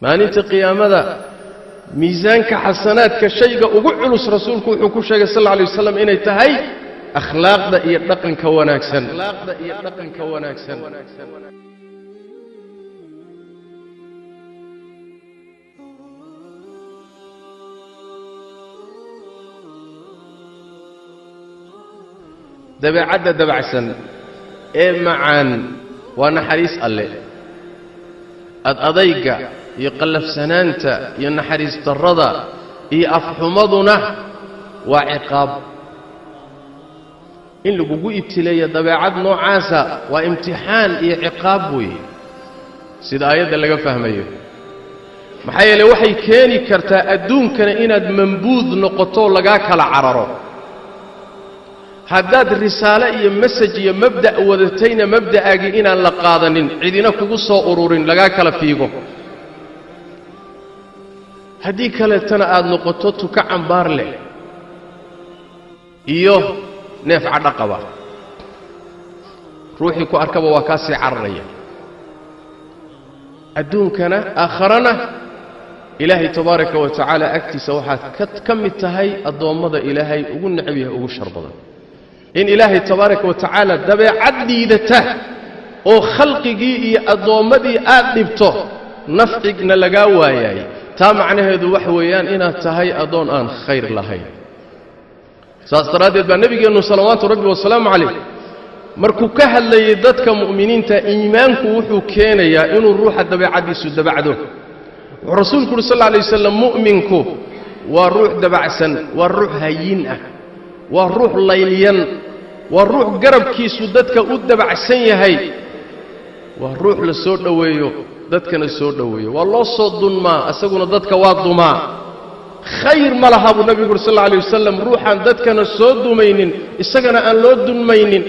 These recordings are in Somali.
Maalinta qiyaamada miisaanka xasanaadka shayga ugu culus rasuulku wuxuu ku sheegay sal alla alay wasalam inay tahay akhlaaqda iyo dhaqanka wanaagsan. Dabeecadda dabacsan ee macaan waa naxariis alle. Ad adayga iyo qallafsanaanta iyo naxariis darrada iyo afxumaduna waa ciqaab. In lagugu ibtileeyo dabeecad noocaasa waa imtixaan iyo ciqaab weeye, sida aayadda laga fahmayo. Maxaa yeele waxay keeni kartaa adduunkana inaad mambuud noqoto lagaa kala cararo. Haddaad risaale iyo masaj iyo mabda' wadatayna mabda'aagii inaan la qaadanin, cidina kugu soo ururin, lagaa kala fiigo. Haddii kaleetana aad noqoto tuka cambaar leh iyo neef cadho qaba, ruuxii ku arkaba waa kaa sii cararaya. Adduunkana aakharana Ilaahay tabaaraka wa tacaala agtiisa waxaad ka mid tahay addoommada Ilaahay ugu necab yahay, ugu shar badan. In Ilaahay tabaaraka wa tacaala dabeecad liidata oo khalqigii iyo addoommadii aad dhibto nafcigna lagaa waayay, taa macnaheedu wax weeyaan inaad tahay addoon aan khayr lahayn. Saas daraaddeed baa nebigeennu salawaatu rabbi wasalaamu calayh markuu ka hadlayey dadka mu'miniinta, iimaanku wuxuu keenayaa inuu ruuxa dabeecaddiisu dabacdo. Wuxuu rasuulku uhi sal alla alay wasalam, mu'minku waa ruux dabacsan, waa ruux hayin ah, waa ruux laylyan, waa ruux garabkiisu dadka u dabacsan yahay, waa ruux la soo dhoweeyo dadkana soo dhoweeyo, waa loo soo dunmaa isaguna dadka waa dumaa. Khayr ma laha buu nabigu uri sal alla alay wasalam ruuxaan dadkana soo dumaynin, isagana aan loo dunmaynin,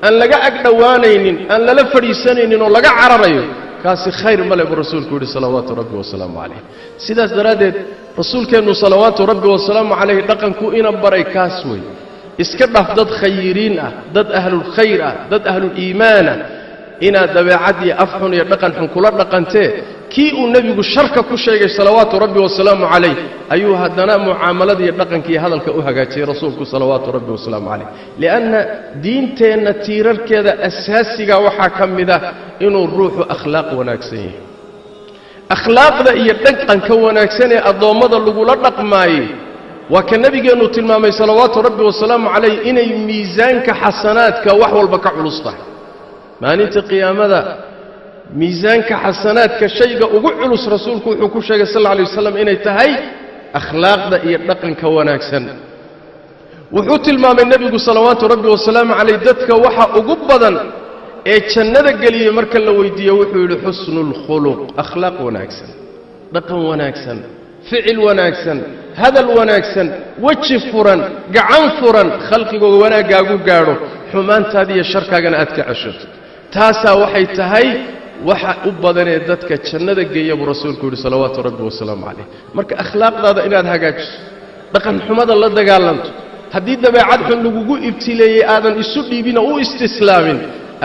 aan laga ag dhowaanaynin, aan lala fadhiisanaynin oo laga cararayo, kaasi khayr ma leh buu rasuulku yidhi salawaatu rabbi wasalaamu calayh. Sidaas daraaddeed rasuulkeennu salawaatu rabbi wasalaamu calayh dhaqanku ina baray kaas wey. Iska dhaf dad khayiriin ah, dad ahlulkhayr ah, dad ahluliimaan ah, inaad dabeecad iyo af xun iyo dhaqan xun kula dhaqantee. Kii uu nebigu sharka ku sheegay salawaatu rabbi wasalaamu calayh ayuu haddana mucaamalada iyo dhaqanka iyo hadalka u hagaajiyey rasuulku salawaatu rabbi wasalaamu calayh. Li'anna diinteenna tiirarkeeda asaasiga waxaa ka mid ah inuu ruuxu akhlaaq wanaagsan yahay. Akhlaaqda iyo dhaqanka wanaagsan ee addoommada lagula dhaqmaayey waa ka nebigeennu tilmaamay salawaatu rabbi wasalaamu calayh inay miisaanka xasanaadka wax walba ka culus tahay. Maalinta qiyaamada miisaanka xasanaadka shayga ugu culus rasuulku wuxuu ku sheegay sal alla alay wasalam inay tahay akhlaaqda iyo dhaqanka wanaagsan. Wuxuu tilmaamay nebigu salawaatu rabbi wasalaamu calayh dadka waxa ugu badan ee jannada geliyey marka la weydiiyo wuxuu yidhi xusnu lkhuluq, akhlaaq wanaagsan, dhaqan wanaagsan, ficil wanaagsan, hadal wanaagsan, weji furan, gacan furan, khalqigooga wanaaggaagu gaadho, xumaantaada iyo sharkaagana aad ka ceshato. Taasaa waxay tahay waxa u badanee dadka jannada geeya buu rasuulku yidhi salawaatu rabbi wasalaamu calayh. Marka akhlaaqdaada inaad hagaajiso, dhaqan xumada la dagaalanto, haddii dabeecad xun lagugu ibtileeyey aadan isu dhiibin oo u istislaamin,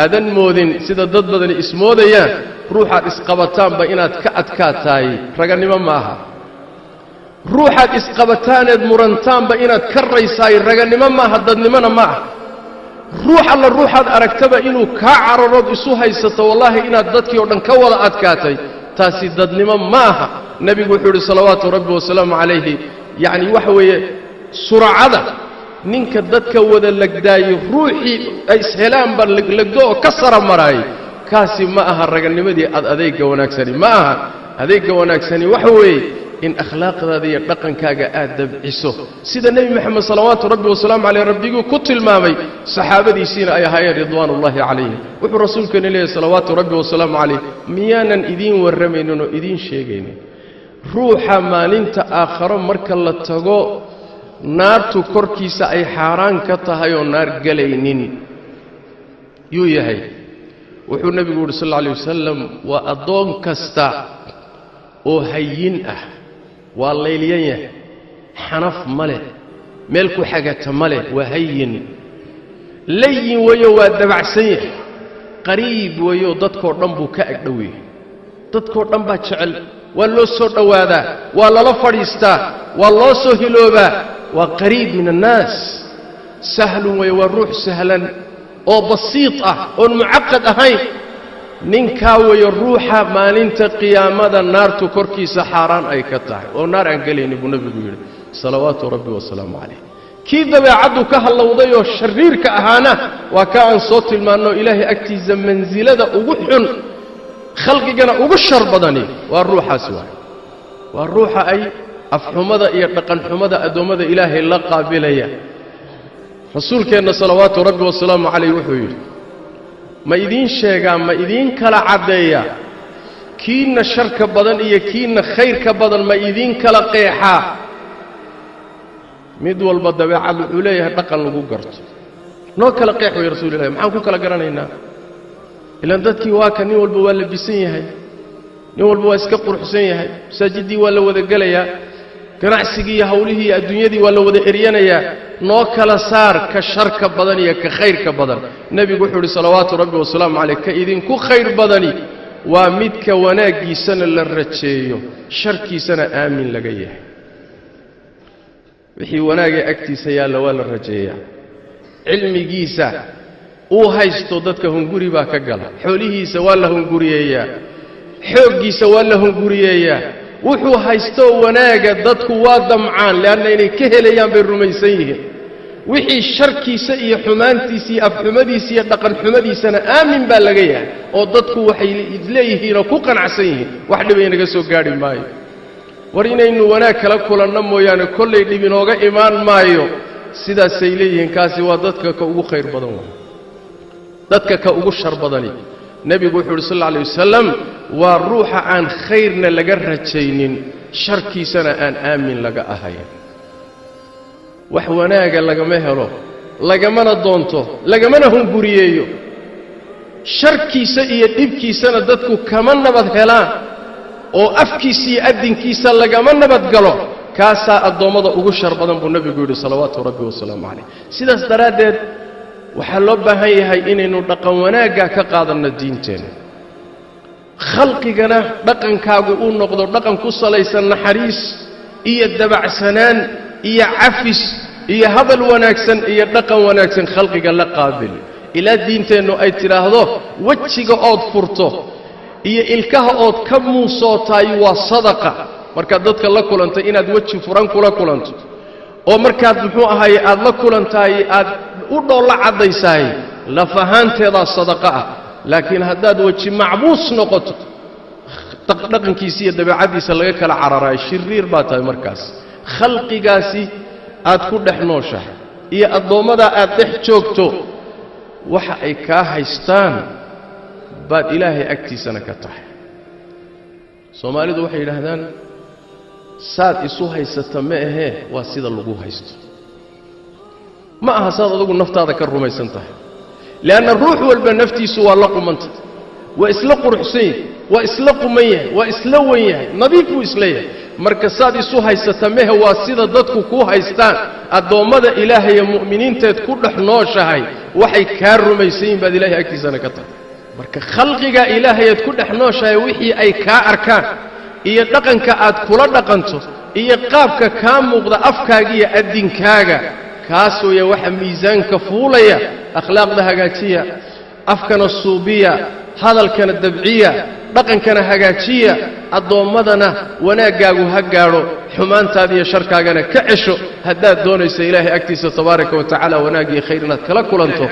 aadan moodin sida dad badani ismoodayaan ruuxaad isqabataanba inaad ka adkaataay raganimo ma aha. Ruuxaad isqabataaneed murantaanba inaad ka raysaay raganimo maaha, dadnimona ma aha. Ruux alla ruuxaad aragtaba inuu kaa cararood isu haysato wallaahi inaad dadkii oo dhan ka wada adkaatay, taasi dadnimo ma aha. Nebigu wuxuu yidhi salawaatu rabbi wasalaamu calayhi, yacni waxa weeye suracada ninka dadka wada legdaayey ruuxii ay ishelaanba leglegdo oo ka sara maraayay, kaasi ma aha raganimadii ad adeegga wanaagsani ma aha. Adeegga wanaagsani waxa weeye in akhlaaqdaada iyo dhaqankaaga aad dabciso, sida nebi moxamed salawaatu rabbi wasalaamu caleyh rabbiguu ku tilmaamay saxaabadiisiina ay ahaayeen ridwaanullaahi calayhim. Wuxuu rasuulkeenu leeyahy salawaatu rabbi wasalaamu calayh, miyaanan idiin warramaynin oo idiin sheegaynin ruuxa maalinta aakharo marka la tago naartu korkiisa ay xaaraan ka tahay oo naar gelaynin yuu yahay? Wuxuu nebigu yidhi sal alla alay wasalam, waa addoon kasta oo hayin ah, waa laylyan yahay, xanaf ma leh, meel ku xagata ma leh, waa hayin, layin weeyo, waa dabacsan yahay, qariib weeyo, dadkoo dhan buu ka agdhow yahay, dadkoo dhan baa jecel, waa loo soo dhowaadaa, waa lala fadhiistaa, waa loo soo hiloobaa, waa qariib min annaas. Sahlun weeye, waa ruux sahlan oo basiit ah oon mucaqad ahayn. Ninkaa weeye ruuxa maalinta qiyaamada naartu korkiisa xaaraan ay ka tahay oo naar aan gelaynin buu nebigu yidhi salawaatu rabbi wasalaamu calayh. Kii dabeecaddu ka hallowday oo shariirka ahaana waa ka aan soo tilmaanno ilaahay agtiisa mansilada ugu xun, khalqigana ugu shar badani waa ruuxaas waay. Waa ruuxa ay afxumada iyo dhaqanxumada addoommada ilaahay la qaabilaya. Rasuulkeenna salawaatu rabbi wasalaamu calayh wuxuu yidhi, ma idiin sheegaa, ma idiin kala caddeeyaa kiinna sharka badan iyo kiinna khayrka badan, ma idiin kala qeexaa? Mid walba dabeecad wuxuu leeyahay dhaqan lagu garto. Noo kala qeex way rasuul ilahi, maxaan ku kala garanaynaa? Ilaan dadkii waa ka nin walba waa labisan yahay, nin walba waa iska quruxsan yahay, masaajiddii waa la wada gelayaa, ganacsigii iyo hawlihii iyo adduunyadii waa la wada eryanayaa. Noo kala saar ka sharka badan iyo ka khayrka badan. Nebigu wuxuu yidhi salawaatu rabbi wasalaamu calayh, ka idinku khayr badani waa midka wanaaggiisana la rajeeyo, sharkiisana aamin laga yahay. Wixii wanaagee agtiisa yaalla waa la rajeeyaa. Cilmigiisa uu haysto dadka hunguri baa ka gala, xoolihiisa waa la hunguriyeeyaa, xooggiisa waa la hunguriyeeyaa. Wuxuu haystoo wanaaga dadku waa damcaan, leanna inay ka helayaan bay rumaysan yihiin. Wixii sharkiisa iyo xumaantiisa iyo afxumadiisa iyo dhaqanxumadiisana aamin baa laga yahay, oo dadku waxay leeyihiinoo ku qanacsan yihiin wax dhib inaga soo gaadhi maayo. War inaynu wanaag kala kulanno mooyaane kollay dhib inooga imaan maayo, sidaasay leeyihiin. Kaasi waa dadka ka ugu khayr badan waay. Dadka ka ugu shar badani, nebigu wuxuu yidhi sal alla alay wasalam, waa ruuxa aan khayrna laga rajaynin, sharkiisana aan aamin laga ahayn. Wax wanaaga lagama helo, lagamana doonto, lagamana hunguriyeeyo. Sharkiisa iyo dhibkiisana dadku kama nabad helaan, oo afkiisa iyo addinkiisa lagama nabad galo. Kaasaa addoommada ugu shar badan buu nebigu yidhi salawaatu rabbi wasalaamu calayh. Sidaas daraaddeed waxaa loo baahan yahay inaynu dhaqan wanaaggaa ka qaadanno diinteenna, khalqigana dhaqankaagu uu noqdo dhaqan ku salaysan naxariis iyo dabacsanaan iyo cafis iyo hadal wanaagsan iyo dhaqan wanaagsan khalqiga la qaabil. Ilaa diinteennu ay tidhaahdo wejiga ood furto iyo ilkaha ood ka muusootaay waa sadaqa. Markaad dadka la kulantay inaad weji furan kula kulanto, oo markaad muxuu ahaye aad la kulantahay aad u dhoolla caddaysahay, laf ahaanteedaa sadaqa ah. Laakiin haddaad weji macbuus noqoto, dhaqankiisa iyo dabeecaddiisa laga kala cararaay, shiriir baa tahay. Markaas khalqigaasi aad ku dhex nooshahay iyo addoommadaa aad dhex joogto, waxa ay kaa haystaan baad ilaahay agtiisana ka tahay. Soomaalidu waxay yidhaahdaan saad isu haysata ma ahee, waa sida lagu haysto. Ma aha saad adugu naftaada ka rumaysan tahay, leanna ruux walba naftiisu waa la qumanta, waa isla quruxsan yahay, waa isla quman yahay, waa isla wen yahay, nadiif buu isla yahay. Marka saad isu haysata mehe, waa sida dadku kuu haystaan. Addoommada ilaahaye mu'miniinteed ku dhex nooshahay waxay kaa rumaysan yihin baad ilahay agtiisana ka tahay. Marka khalqiga ilaahayeed ku dhex nooshahay wixii ay kaa arkaan iyo dhaqanka aad kula dhaqanto iyo qaabka kaa muuqda afkaaga iyo addinkaaga, kaas weeye waxa miisaanka fuulaya. Akhlaaqda hagaajiya, afkana suubiya, hadalkana dabciya, dhaqankana hagaajiya, addoommadana wanaaggaagu ha gaadho, xumaantaada iyo sharkaagana ka cesho. Haddaad doonayso ilaahay agtiisa tabaaraka wa tacaala wanaag iyo khayr inaad kala kulanto.